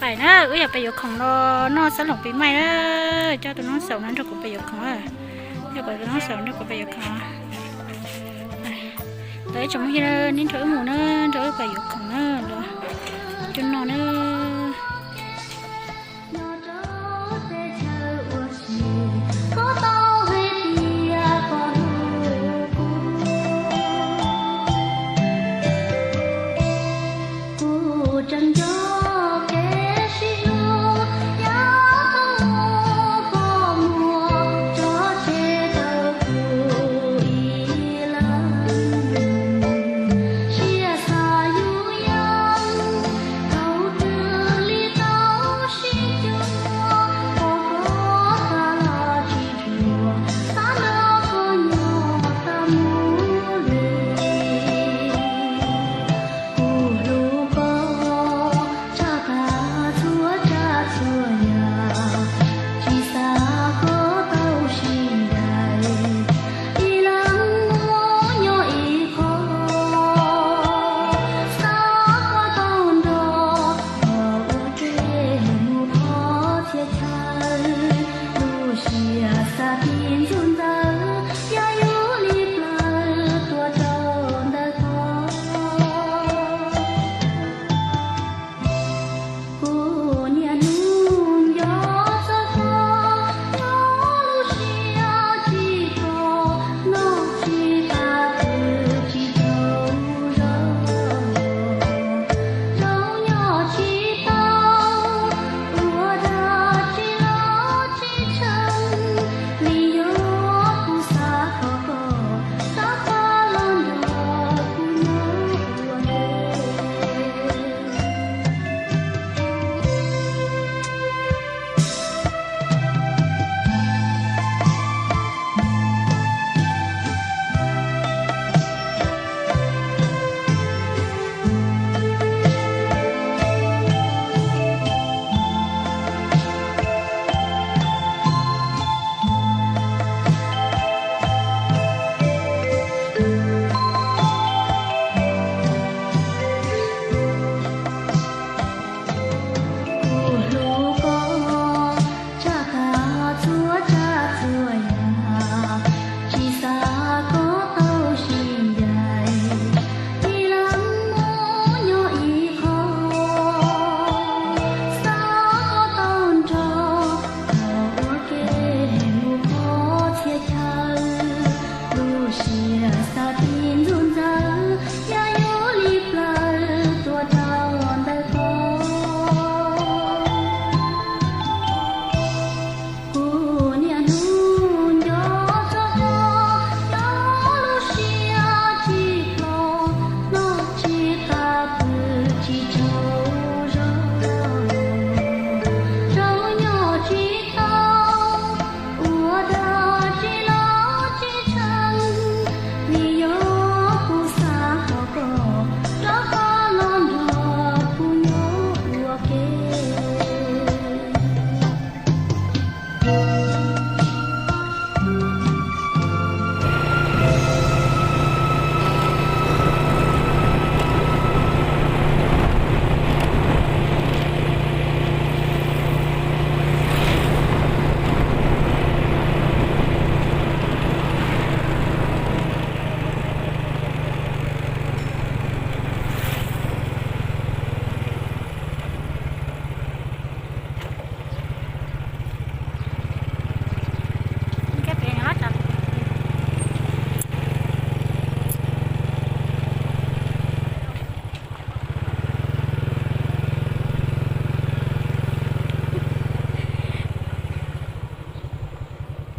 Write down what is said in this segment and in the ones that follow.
Ais na, wb yog pais yuav khoom los noj xab loos pis maij na. Coj tus nob xaum no nrog kuv pais yuav khoom. Coj kuv tus nob xaum nrog kuv pais yuav khoom. Tau ib tsoom phooj ywg neb nrog wb mus na, nrog wb pais yuav khoom na, los coj noj na.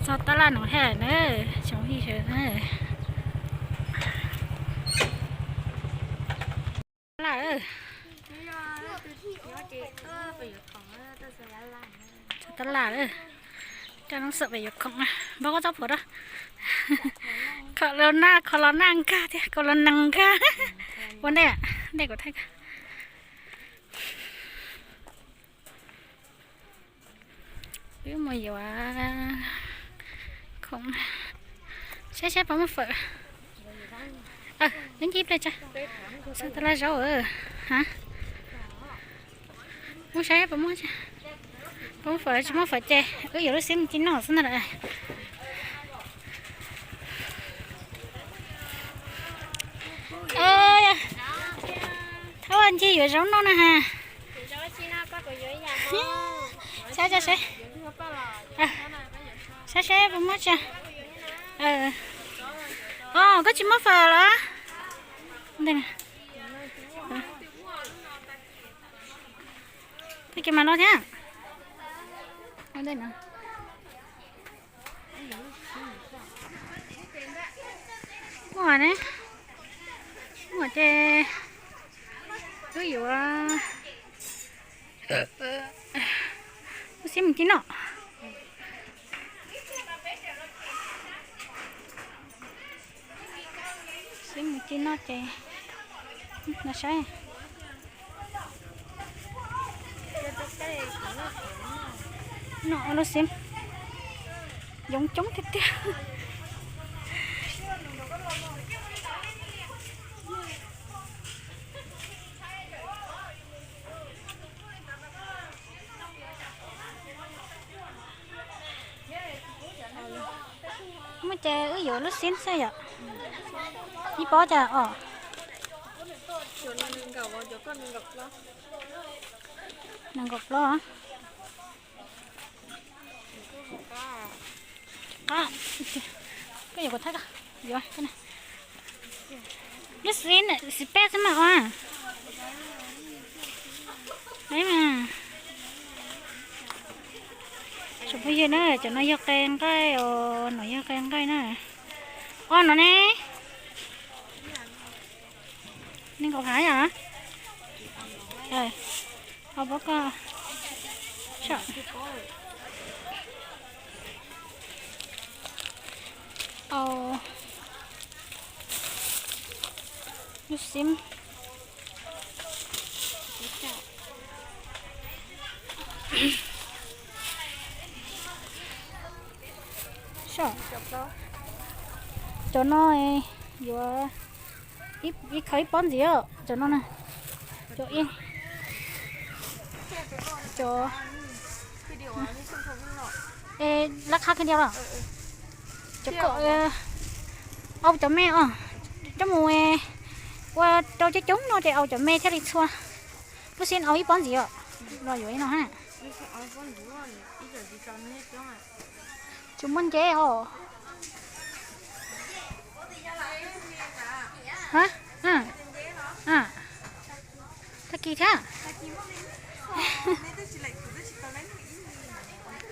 Txog tab laj no thiab na, tsoom phooj ywg na. Tab laj, txog tab laj, coj nob xaum pais yuav khoom na. Npawg, koj txhob phuam rau. Koj los nag, koj los nag nkag thiab, koj los nees nkag. Ua ntej, ntej kuv thaij. Wb mus yuav khoom, saib saib puas muaj fawm. Neb ncig ib pliag tso. Txog tab laj zaub. Ha, Muab saib puas muaj, puas muaj fawm, tsis muaj fawm ces wb yuav lub xib mus ci noj xwb ntag lawm. Thab ncig yuav zaub noj na ha. Saib, saib, saib saib puas muaj tsi. Os, koj tsis muab fawm los? Tag kis mas no thiab. Muaj ne, muaj ces wb yuav lub xib mus ci noj. Xib mus ci noj ces no saib. Noj lub xib yoov coob tiag tiag. Muaj ces wb yuav lub xib xwb yom. Ib pob cas os? Nees nkaum plaub. Qab, koj yuav kuv thab koj yuav. Lub xib xis peb xwb mas os. Tsoom phooj ywg na, cov no yog qe nqaij os, no yog qe nqaij na. Os, no ne, nees nkaum hav yom. Au, pob koj. Au, lub xib. Cov no yuav ib khawv ib pob ntxiv os, cov no na. Cov, cov, lab qhab kawg diav los. Cov, au cov me os, coj mus ua rau coob coob no ces au cov me thiaj li txhua. Lub xib au ib pob ntxiv os, los yuav ib no ha. Tsis muaj nceb hos. Tag kis thiab.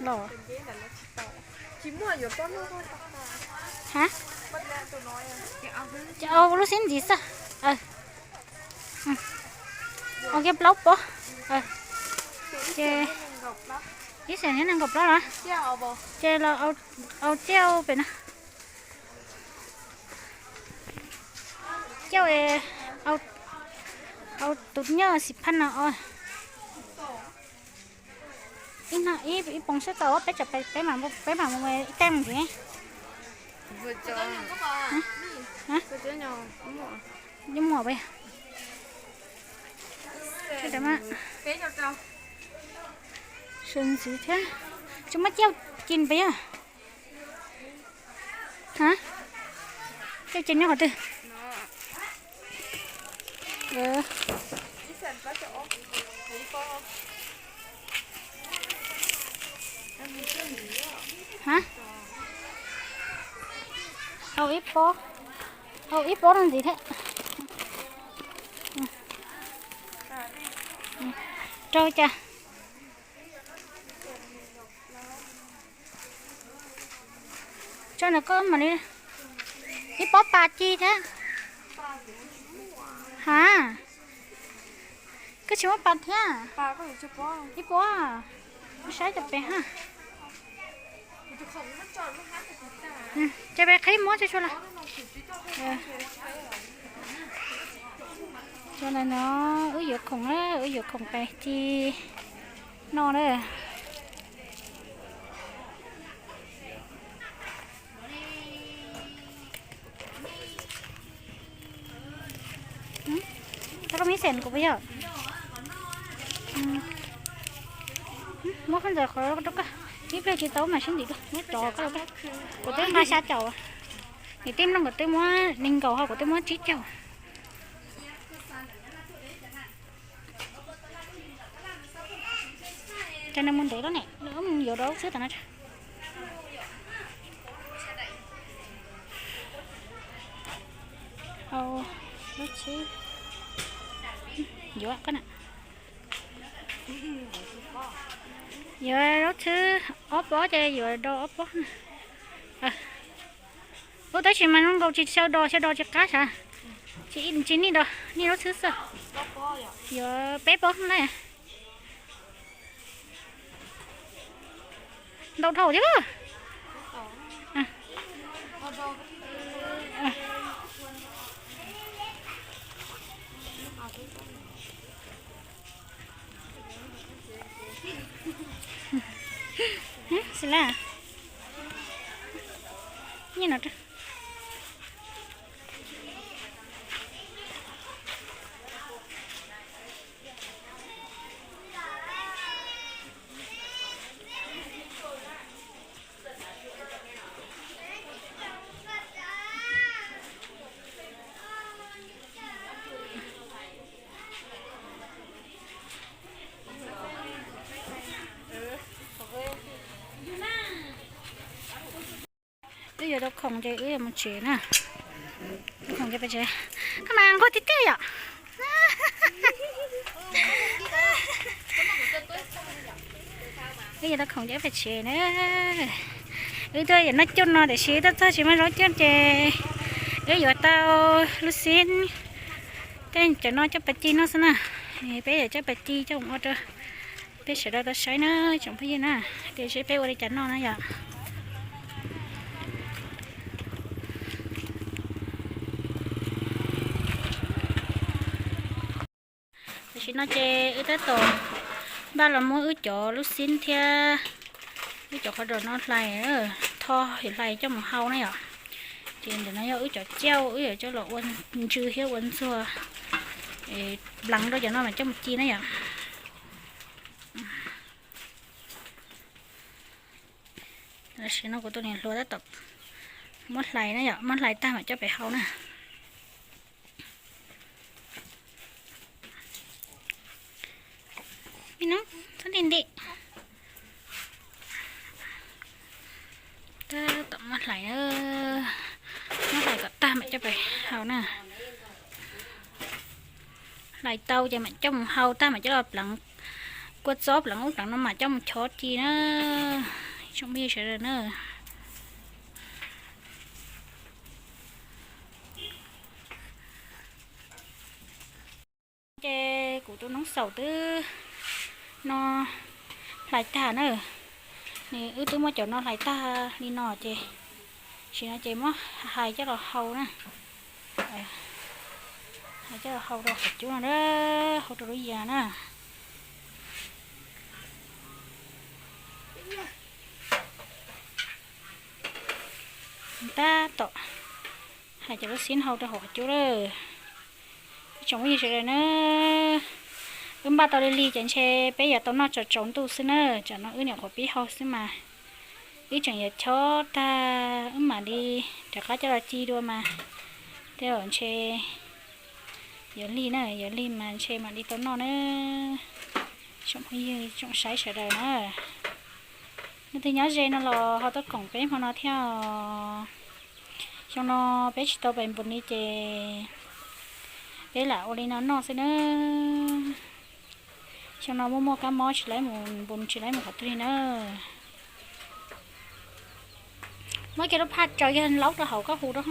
Los, ha, ces au lub xib ntxiv xwb. Au kiag plaub pob. Ces ib xees thiab nees nkaum plaub los? Ces los au ciaj pem no. Ciaj, au tus nyuj xim phaj no os. Ib, ib poos xwb tau, peb tsam peb mam mus ib teeg ntxiv. Yeej muaj peb. Sawv ntxiv thiab. Tsis muaj ciaj ci pes yog. Ha, ciaj ci nyob qhov twg? Ha, au ib pob, au ib pob no ntxiv thiab. Rau cas? Tso ntawm koj mam li. Ib pob pas ci thiab. Ha, koj tsis muab pas thiab? Ib pob, saib cov pem ha. Ces peb qhib muab tso tso los. Tso ntawm no, wb yuav khoom na, wb yuav khoom pes ci no na. Tau koj me xees kuv puas yog? Muab koj ntawm qhov rau koj, ib pliag tsis tau mam sib ntim dua, muab rov koj rau koj. Kuv twb nqa xya caum, niam tij nplooj kuv twb muab nees nkaum ho kuv twb muab tsib caug. Ces nws mus ntev lawm ne, nws mus yuav rau lub txhwb tam no. Au, lub txhwb yuav koj na. Yuav lub txhwb ob pob ces yuav do ob pob na. Ub, tab sis mas zoo nkaus tsis xyaw do, xyaw do tsis qab sav. Tsis, tsis nij do, nij lub txhwb xwb. Yuav peb pob na. Ntau dhau thiab. Xws la, nij no. Wb yuav tau khoom ces wb yuav mus tsev na. Tau khoom ces pem tsev. Koj mas nquag tiag tiag yom. Wb yuav tau khoom ces wb pem tsev na. Wb tuaj yuav noj cuj no tiam sis wb tuaj txog tsis muaj zaub cuj ces wb yuav tau lub xib, tej cov no coj pas ci noj xwb na. Peb yuav coj pas ci coj mus ua rau peb sawv daws tau saib na tsoom phooj ywg na, tias seb peb ua li cas noj na yom. Tam sim no ces wb tab tom npaj los muab wb cov lub xib thiab wb cov qhov ros no hlais, tho hlais coj mus hau na yom. Ces ntawm no yog wb cov ciaj wb yuav coj los ua ntsw thiab ua ntxuag, pleev rau cov no mas coj mus ci na yom. Tam sim no kuv tus niam hluas tab tom muab hlais na yom, muab hlais tag mam coj pem hau na. Txhob nti nti. Tab tom muab hlais na, muab hlais kom tag mam coj pem hau na. Hlais tau ces mam coj mus hau tag mam coj los pleev kua txob pleev ub pleev no mam coj mus chob ci na. Tsoom phooj ywg sawv daws na. Ces kuv tus noob xaum twb no hlais tag na. Nws wb twb muab cov no hlais tag li no ces, sim no ces muab hais coj los hau na. Hais coj los hau rau qhov cub no, hau rau lub yias na. Tab tom hais cov lub xib hau rau hauv qhov cub lawm. Ib tsoom phooj ywg sawv daws na, wb npaj tau li li ces ntshe peb yuav tau noj tsaus tsaus ntuj xwb na. Tsam no wb nyuam qhuav pib hau xwb mas, wb tseem yuav chob tag wb mam li rov qab coj los ci dua mas, tej zaum ntshe yuav lig na, yuav lig mas ntshe mam li tau noj na. Tsoom phooj ywg tsoom saib sawv daws na, leej twg nyob ze no los ho tuaj koom peb hmo no thiab os. Xyoo no peb tsis tau pais npus li ces peb lam ua li no noj xwb na. Xyoo no muaj muaj kab mob tsis laib mus npus tsis laib mus qhov twg li na. Muab kiag lub phaj tsaws kiag laub rau hauv koj hu rau.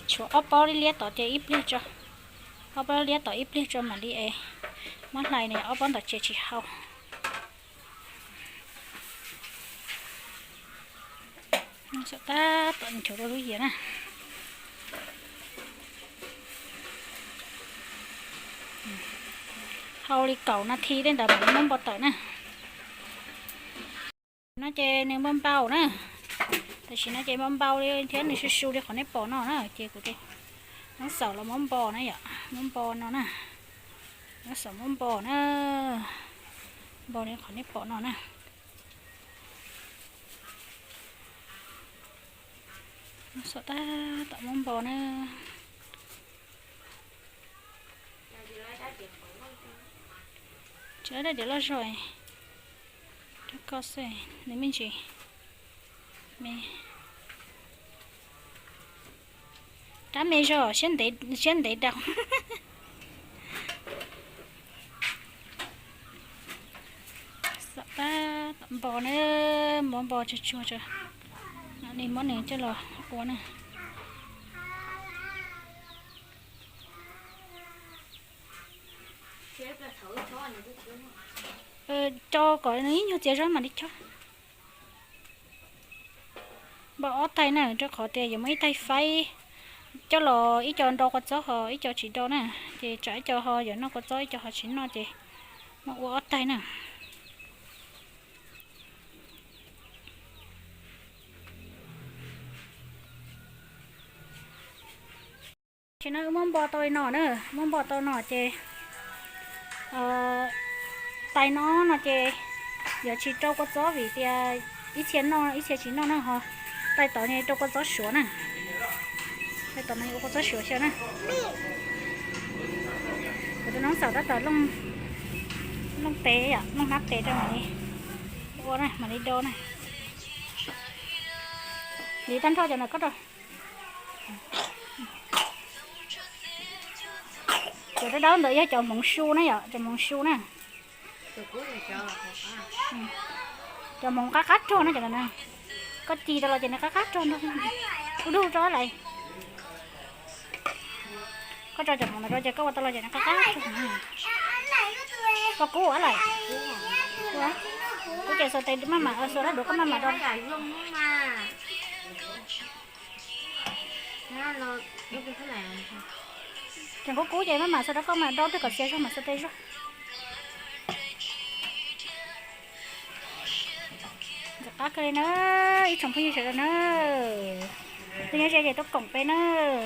Tshuav ob pob liab liab tod ces ib pliag tso, ob pob liab tod ib pliag tso mam li es. Muab hlais ne ob pob ntawd ces tsis hau. Tab tom nchuav rau lub yias na. Hau li kaum nas this tej ntawd mam li muab npau tawm na. No ces nws npau npau na. Tam sim no ces npau npau li thiab nws su su li qhov nej pom no na ces kuv tus noob xaum los muab npo na yom, muab npo no na. Xav muab npo na, npo li qhov nej pom no na. Xav tab tom muab npo na. Tsis dab tias loj zog rau koj xwb, nws me ntsis me. Rab me zog siab ntev, siab ntev dau. Xav tab tom npo na, muab npo tsuag tsuag tso, no li muab nws coj los ua na. Tso kom nws ib nyuag txias zog mam li chob. Npo ob taig na, rau qhov tias yuav muaj ib taig faib coj los ib co nrau kua txob ho ib co tsis nrau na, ces tsam ib co ho yuav noj kua txob ib co ho tsis noj ces muab ua ob taig na. Ces no wb muab npo tau li no na, muab npo tau no ces tais no no ces yuav tsis rau kua txob vim tias ib txhia noj ib txhia tsis noj na ho. Tais tod rau kua txob suav na, tais tod no ua kua txob suav xyaw na. Kuv tus noob xaum tab tom looj tes yom, looj hnab tes rau mam li ua na, mam li do na. Liv tag nrho cov ntawm koj rau. Cov dawb dawb ntawd yog cov hmoov su na yom, cov hmoov su na. Cov hmoov qab qab rog na cov ntawd na. Koj ci tau los ces nws qab qab rog nrog ub dug rau lawm. Koj tso cov hmoov ntawd rau ces koj ua tau los ces nws qab qab rog. Koj kub ua lawm. Kub ces xuas tes maj mam, xuas lab duav koj maj mam do. Tseem kub kub ces maj mam xuas rau koj mam do twg kom xiav zog mam xuas tes zog. Ntxim qab kawg li na, ib tsoom phooj ywg sawv daws na. Leej nyob ze ces tuaj koom peb na,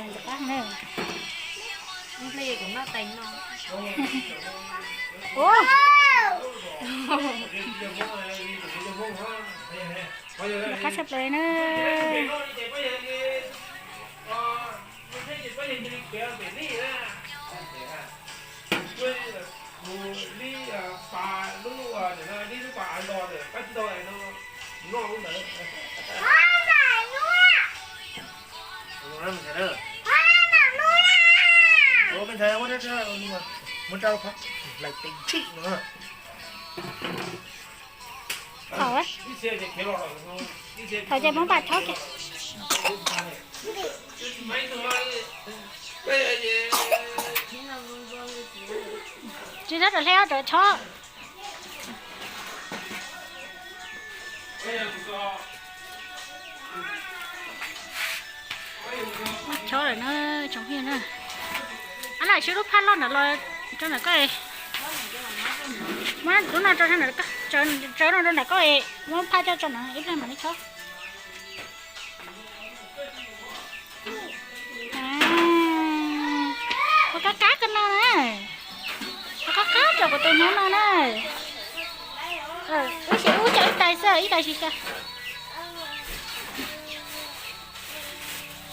ntxim qab na. Ntxim qab tshaj plaws li na. Thaum, thaum ces muab npam chob kiag. Tsis txhob rau hle ob rau chob. Chob lawm na, tsoom phooj ywg na. Ab, lawm swb lub phaj loj ntawd los rau ntawm koj. Muab lub no rau, tsawv no rau ntawm koj, muab phaj coj tso no ib pliag mam li chob. Ua qab qab koj no na. Ua qab qab rau kuv tus hnub no na. Wb xyaw wb coj ib tais xwb, ib tais tsis xyaw.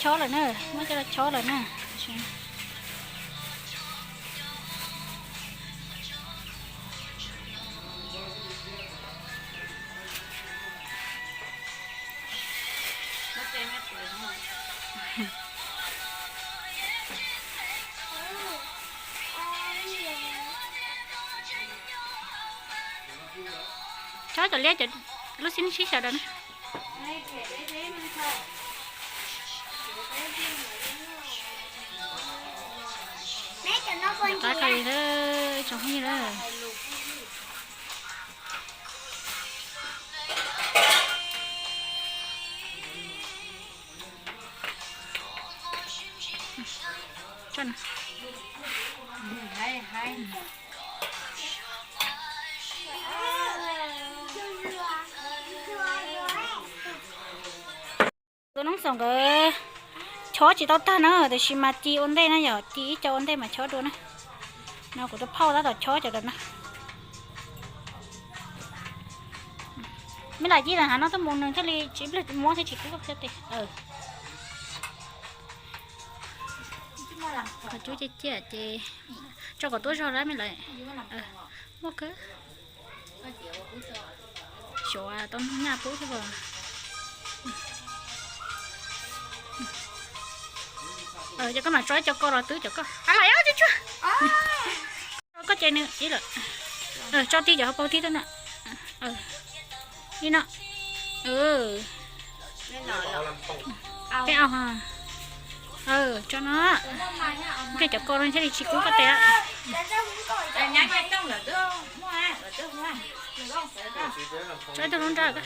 Chob lawm na, muab coj los chob lawm na. Chob cov liab, cov lub xib sib sawv daws na. Qab kawg li, tsoom phooj ywg na. Tus noob xoom nkawd chob tsis tau tag na, tiam sis mas ci ua ntej na, yog ci ib co ua ntej mas chob dua na. No kuv tus phauj tab tom chob cov ntawm no. Me lam ci lam hav no tuaj mus nws thiaj li tsis pliag muab thiab tsis kub koj tes. Cub ciaj ciaj ces tso kom tuab zog lawm me lam. Muaj kawg. Xyov tau nyaj pub thiab as. Cov koj mam tso ib co ko los twb cov koj a lais tsuag tsuag. Koj ces nws ib lawm. Tso tib cov hauv paus tib tuaj na. Ib no. Peb au ha. Tso no. Peb cov ko no thiaj li tsis kub koj tes. Tso ib tug lub nrab.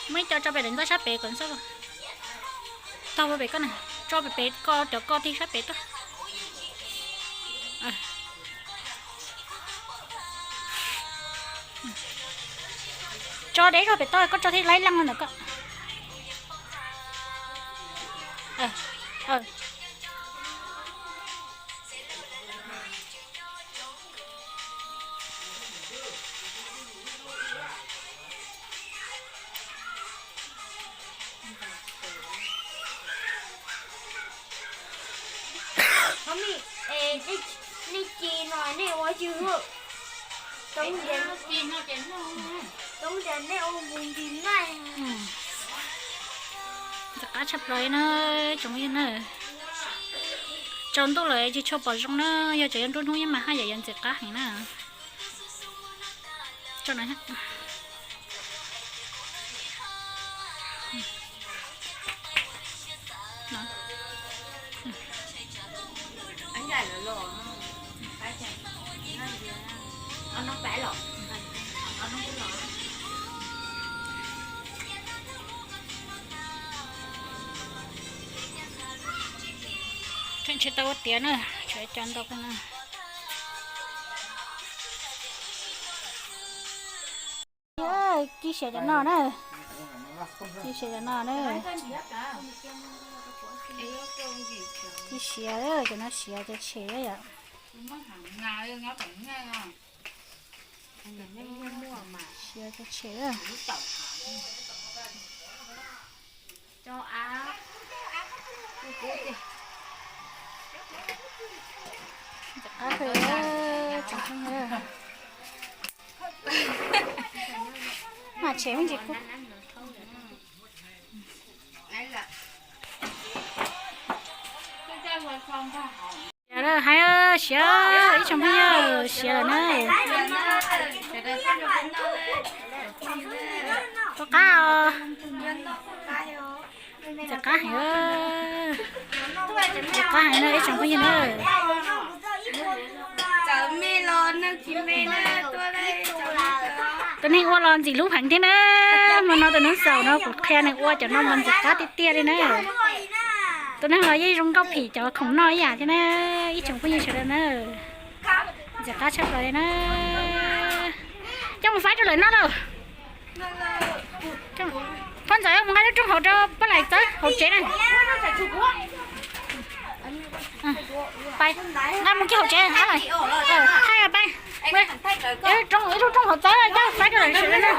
Muab ib co tso pem daim ntawd sab pem kom ntxhab. Tog pem koj na, tso pem pem ko cov ko tig sab pem tuaj. Tso deb zog pem toj koj tso thiaj laib leej ntawm koj. Nej ci no nej ua tsis hwm. Toob tias nej ua mus nti naj. Ntxim qab tshaj plaws na, tsoom yawg na. Tsaus ntuj lawm tsis tshua pom zoo na, yog tseem yog nruab hnub yeej mas haj yam yuav ntxim qab heev na. Tseem tshuav tau ua tiav na, tshuav cov ntau kawg na. Ci siav cov no na, ci siav cov no na. Ci siav, cov no siav cov tshem yom. Siav cov tshem. Ntxim qab kawg, tsoom phooj ywg. Mas tshem me ntsis kub. Siav lawm hais, siav ib tsoom phooj ywg, siav lawm na. Tau qab os. Ntxim qab heev, ntxim qab heev na ib tsoom phooj ywg na. Tus neeg ua los ntxim hlub heev thiab na. Hmo no tus neeg xaus no kuv qhia nws ua cov no mas ntxim qab tiag tiag li na. Tus neeg los yeej zoo nkauj phim cov khoom noj ib yam thiab na, ib tsoom phooj ywg sawv daws na. Ntxim qab tshaj plaws li na. Coj mus faib rau lawv noj lauj. Phoj ntxawm mus nqa lub rooj hauv rau poj laim txawb hauv tsev na. Nqa mus kiag hauv tsev, thaij pab. Ib lub rooj hauv txawb coj faib rau lawv sawv daws na.